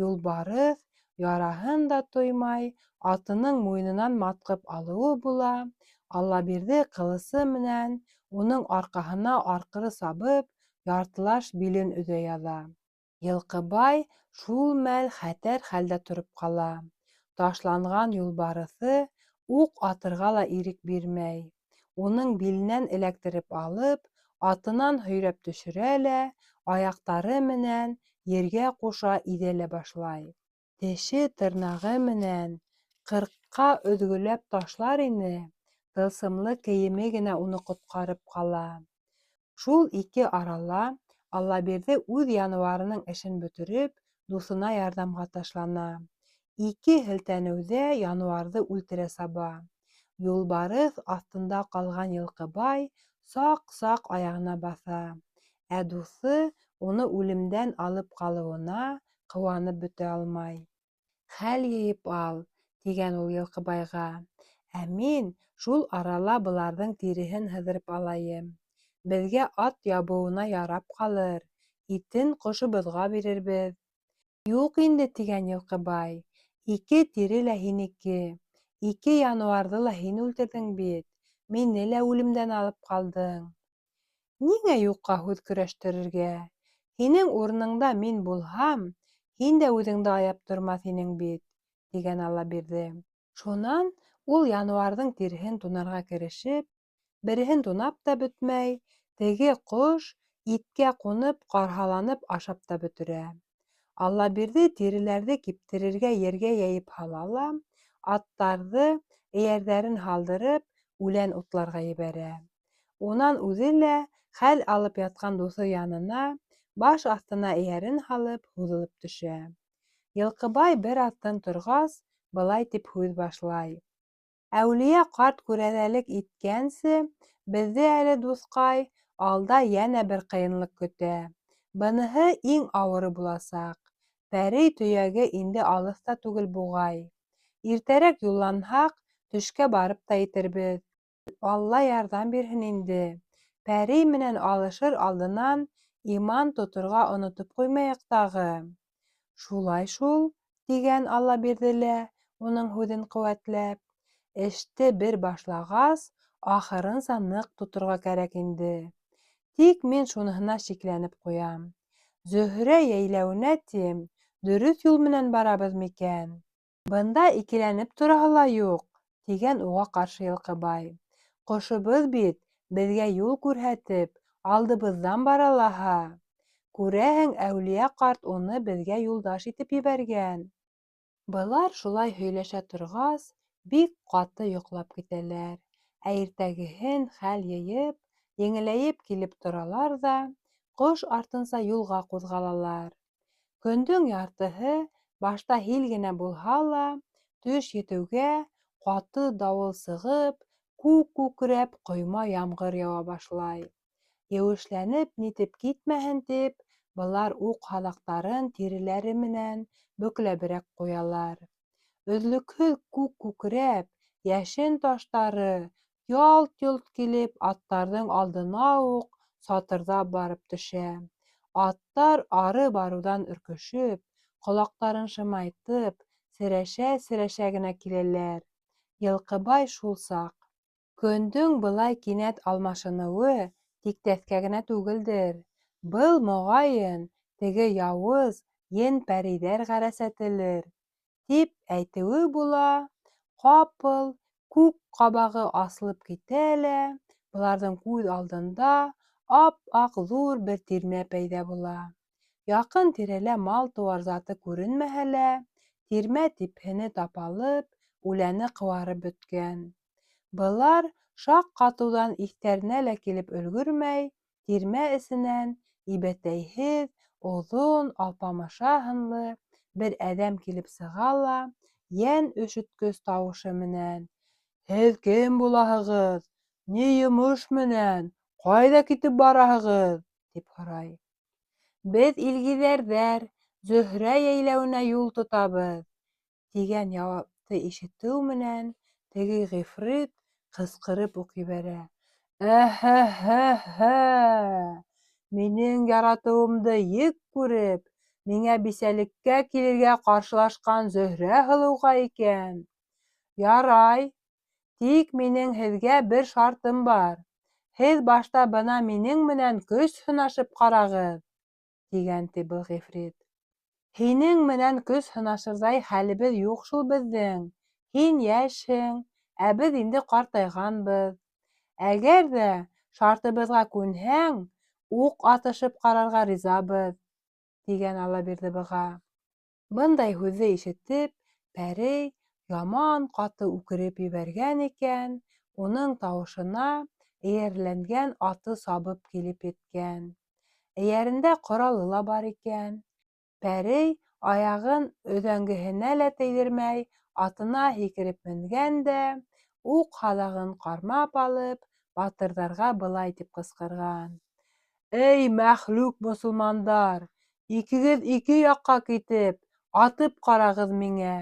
Юлбарыҫ, яраһын да тоймай, атының муйынынан матҡып алыуы була, Аллабирҙе ҡылысы менән уның арҡаһына арҡыры сабып, яртылаш билен өҙә яҙа. Йылҡыбай шул мәл хәтәр хәлдә тороп ҡала. Ташланған юлбарыҫы уҡ атырға ла ирек бирмәй. Уның биленән эләктереп алып, атынан һөйрәп төшөрә лә, аяҡтары менән ергә ҡуша иҙә лә башлай. Теше-тырнағы менән ҡырҡҡа өҙгөләп ташлар ине, тылсымлы кейеме генә уны ҡотҡарып ҡала. Шул ике арала Аллабирҙе үҙ януарының эшен бөтөрөп, дуҫына ярҙамға ташлана. Ике һелтәнеүҙә януарҙы үлтерә саба. Юлбарыҫ аҫтында ҡалған Йылҡыбай саҡ-саҡ аяғына баҫа. Ә дуҫы уны үлемдән алып ҡалыуына ҡыуанып бөтә алмай. Хәл йыйып ал, тигән ул Йылҡыбайға. Ә мин шул арала быларҙың тиреһен һыҙырып алайым. Беҙгә ат ябыуына ярап ҡалыр, итен ҡошобоҙға бирербеҙ. Юҡ инде, тигән Йылҡыбай, ике тире лә һинеке, ике януарҙы ла һин үлтерҙең бит, мине лә үлемдән алып ҡалдың. Ниңә юҡҡа һүҙ көрәштерергә? Һинең урыныңда мин булһам, һин дә үҙеңде аяп тормаҫ инең бит, тигән Аллабирҙе. Шунан ул януарҙың тиреһен тунарға керешеп, береһен тунап та бөтмәй, теге ҡош иткә ҡунып, ҡарһаланып ашап та бөтөрә. Аллабирҙе тиреләрҙе киптерергә ергә йәйеп һала ла, аттарҙы, эйәрҙәрен һалдырып, үлән утларға ебәрә. Унан үҙе лә хәл алып ятҡан дуҫы янына, баш аҫтына эйәрен һалып, һуҙылып төшә. Йылҡыбай бер аҙ тын торғас, былай тип һүҙ башлай. Әүлиә ҡарт күрәҙәлек иткәнсе, беҙҙе әле, дуҫҡай, алда йәнә бер ҡыйынлыҡ көтә. Быныһы иң ауыры буласаҡ. Пәрей төйәге инде алыҫ та түгел буғай. Иртәрәк юлланһаҡ, төшкә барып та етербеҙ. Алла ярҙам бирһен инде. Пәрей менән алышыр алдынан иман тоторға онотоп ҡуймайыҡ тағы. Шулай шул, тигән Аллабирҙе лә, уның һүҙен ҡеүәтләп. Эште бер башлағас, ахырынса ныҡ тоторға кәрәк инде. Тик мин шуныһына шикләнеп ҡуям. Зөһрә йәйләүенә тим, дөрөҫ юл менән барабыҙ микән? Бында икеләнеп тораһы ла юҡ, тигән уға ҡаршы Йылҡыбай. Ҡошобоҙ бит, беҙгә юл күрһәтеп, алдыбыҙҙан бара лаһа. Күрәһең, әүлиә ҡарт уны беҙгә юлдаш итеп ебәргән. Былар шулай һөйләшә торғас, бик ҡаты йоҡлап китәләр. Ә иртәгеһен хәл йыйып, еңеләйеп килеп торалар ҙа, ҡош артынса юлға ҡуҙғалалар. Көндөң яртыһы башта һил генә булһа ла, төш етеүгә ҡаты дауыл сығып, күк күкрәп, ҡойма ямғыр яуа башлай. Еүешләнеп-нитеп китмәһен тип, былар уҡ-һаҙаҡтарын тиреләре менән бөкләберәк ҡуялар. Өҙлөкһөҙ күк күкрәп, йәшен таштары ялт-йолт килеп, аттарҙың алдына уҡ сатырҙап барып төшә. Аттар ары барыуҙан өркөшөп, ҡолаҡтарын шымайтып, серәшә-серәшә генә киләләр. Йылҡыбай шул саҡ. Көндөң былай кинәт алмашыныуы тиктәҫкә генә түгелдер. Был, моғайын, теге яуыз ен-пәрейҙәр ғәрәсәтелер, тип әйтеүе була, ҡапыл күк ҡабағы асылып китә лә, быларҙың күҙ алдында ап-аҡ ҙур бер тирмә пәйҙә була. Яҡын-тирәлә мал-тыуар заты күренмәһә лә, тирмә типһене тапалып, үләне ҡыуарып бөткән. Былар шаҡ ҡатыуҙан иҫтәренә лә килеп өлгөрмәй, тирмә эсенән ибәтәйһеҙ, оҙон, алпамыша һынлы бер әҙәм килеп сыға ла, йән өшөткөс тауышы менән: «Һеҙ кем булаһығыҙ? Ни йомош менән? Ҡайҙа китеп бараһығыҙ?» — тип һорай. «Беҙ илгиҙәрҙәр, Зөһрә йәйләүенә юл тотабыҙ», тигән яуапты ишетеү менән теге ғифрит ҡысҡырып уҡ ебәрә. «Әһә-һә-һә! Минең яратыуымды ек күреп, миңә бисәлеккә килергә ҡаршылашҡан Зөһрә һылыуға икән. Ярай, тик минең һеҙгә бер шартым бар. Һеҙ башта бына минең менән көс һынашып ҡарағыҙ, тигән ти был ғифрит. Һинең менән көс һынашырҙай хәлебеҙ юҡ шул беҙҙең. Һин йәшһең, ә беҙ инде ҡартайғанбыҙ. Әгәр ҙә шартыбыҙға күнһәң, уҡ атышып ҡарарға ризабыҙ, тигән Аллабирҙе быға. Бындай һүҙҙе ишетеп, пәрей яман ҡаты үкереп ебәргән икән, уның тауышына эйәрләнгән аты сабып килеп еткән. Эйәрендә ҡоралы ла бар икән. Пәрей аяғын өҙәңгеһенә лә тейҙермәй, атына һикереп менгән дә, уҡ һаҙағын ҡармап алып, батырҙарға былай тип ҡысҡырған: Эй, мәхлүк мосолмандар, икегеҙ ике яҡҡа китеп, атып ҡарағыҙ миңә.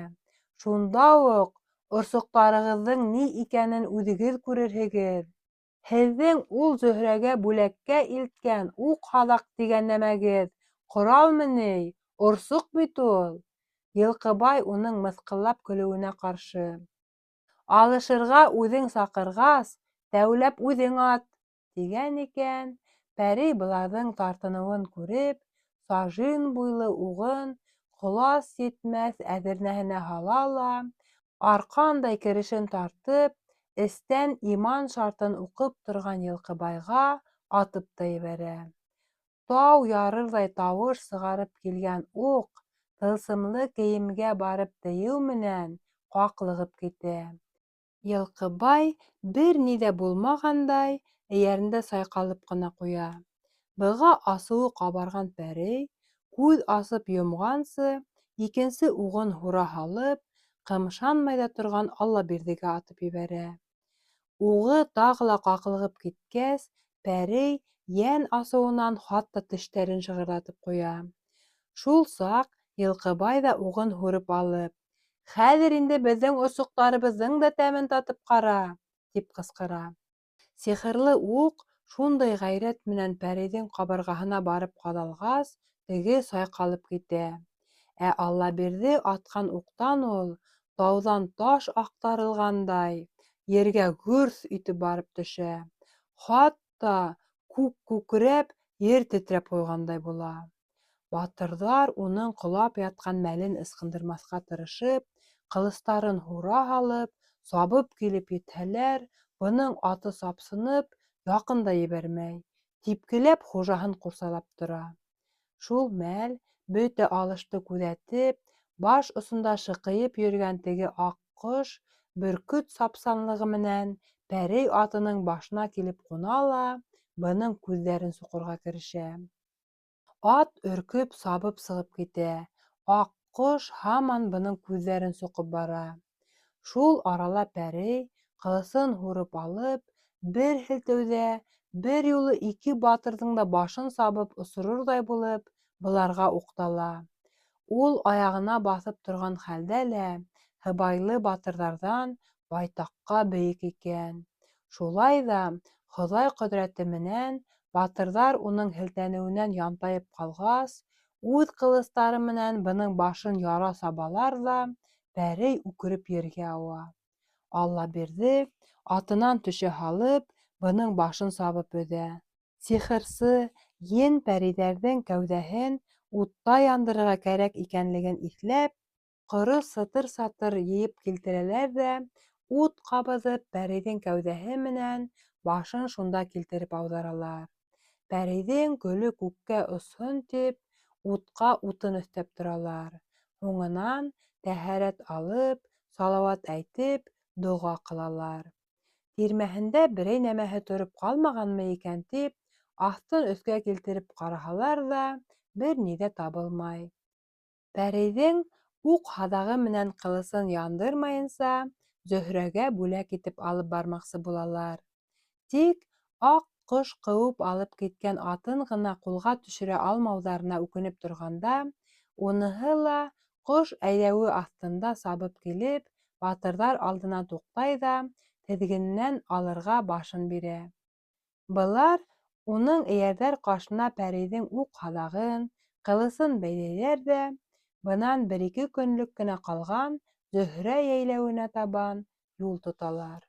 Шунда уҡ орсоҡтарығыҙҙың ни икәнен үҙегеҙ күрерһегеҙ. Һеҙҙең ул Зөһрәгә бүләккә илткән уҡ-һаҙаҡ тигән нәмәгеҙ ҡоралмы ни, орсоҡ бит ул. Йылҡыбай уның мыҫҡыллап көлөүенә ҡаршы: Алышырға үҙең саҡырғас, тәүләп үҙең ат, тигән икән, пәрей быларҙың тартыныуын күреп, сажин буйлы уғын ҡолас етмәҫ әҙернәһенә һала ла, арҡандай керешен тартып, эстән иман шартын уҡып торған Йылҡыбайға атып та ебәрә. Тау ярырҙай тауыш сығарып килгән уҡ тылсымлы кейемгә барып тейеү менән ҡаҡлығып китә. Йылҡыбай бер ни ҙә булмағандай эйәрендә сайҡалып ҡына ҡуя. Быға асыуы ҡабарған пәрей, күҙ асып йомғансы, икенсе уғын һура һалып, ҡымшанмай ҙа торған Аллабирҙегә атып ебәрә. Уғы тағы ла ҡаҡлығып киткәс, пәрей йән асыуынан хатта тештәрен шығырҙатып ҡуя. Шул саҡ Йылҡыбай ҙа уғын һурып алып: Хәҙер инде беҙҙең орсоҡтарыбыҙҙың да тәмен татып ҡара! тип ҡысҡыра. Сихырлы уҡ шундай ғәйрәт менән пәрейҙең ҡабырғаһына барып ҡаҙалғас, теге сайҡалып китә. Ә Аллабирҙе атҡан уҡтан ул, тауҙан таш аҡтарылғандай, ергә гөрҫ итеп барып төшә. Хатта күк күкрәп, ер тетрәп ҡуйғандай була. Батырҙар уның ҡолап ятҡан мәлен ысҡындырмаҫҡа тырышып, ҡылыстарын һура һалып, сабып килеп етһәләр, бының аты сапсынып, яҡын да ебәрмәй, типкеләп хужаһын ҡурсалап тора. Шул мәл бөтә алышты күҙәтеп, баш осонда шыҡыйып йөрөгән теге аҡ ҡош бөркөт сапсанлығы менән пәрей атының башына килеп ҡуна ла бының күҙҙәрен соҡорға керешә. Ат өркөп сабып сығып китә, аҡ ҡош һаман бының күҙҙәрен соҡоп бара. Шул арала пәрей, ҡылысын һурып алып, бер һелтәүҙә бер юлы ике батырҙың да башын сабып осорорҙай булып, быларға уҡтала. Ул аяғына баҫып торған хәлдә лә һыбайлы батырҙарҙан байтаҡҡа бейек икән. Шулай ҙа Хоҙай ҡөҙрәте менән батырҙар уның һелтәнеүенән янтайып ҡалғас, үҙ ҡылыстары менән бының башын яра сабалар ҙа, пәрей үкереп ергә ауа. Аллабирҙе, атынан төшә һалып, бының башын сабып өҙә. Сихырсы ен-пәрейҙәрҙең кәүҙәһен утта яндырырға кәрәк икәнлеген иҫләп, ҡоро сытыр-сатыр йыйып килтерәләр ҙә, ут ҡабыҙып, пәрейҙең кәүҙәһе менән башын шунда килтереп ауҙаралар. Пәрейҙең көлө күккә осһон тип, утҡа утын өҫтәп торалар. Һуңынан тәһәрәт алып, салауат әйтеп, доға ҡылалар. Тирмәһендә берәй нәмәһе тороп ҡалмағанмы икән тип, аҫтын өҫкә килтереп ҡараһалар ҙа, бер ни ҙә табылмай. Пәрейҙең уҡ һаҙағы менән ҡылысын яндырмайынса, Зөһрәгә бүләк итеп алып бармаҡсы булалар. Тик аҡ ҡош ҡыуып алып киткән атын ғына ҡулға төшөрә алмауҙарына үкенеп торғанда, уныһы ла ҡош әйҙәүе аҫтында сабып килеп, батырҙар алдына туҡтай ҙа, теҙгененән алырға башын бирә. Былар уның эйәрҙәр ҡашына пәрейҙең уҡ һаҙағын, Ҡылысын бәйләйҙәр ҙә, бынан бер-ике көнлөк кенә ҡалған Зөһрә йәйләүенә табан юл тоталар.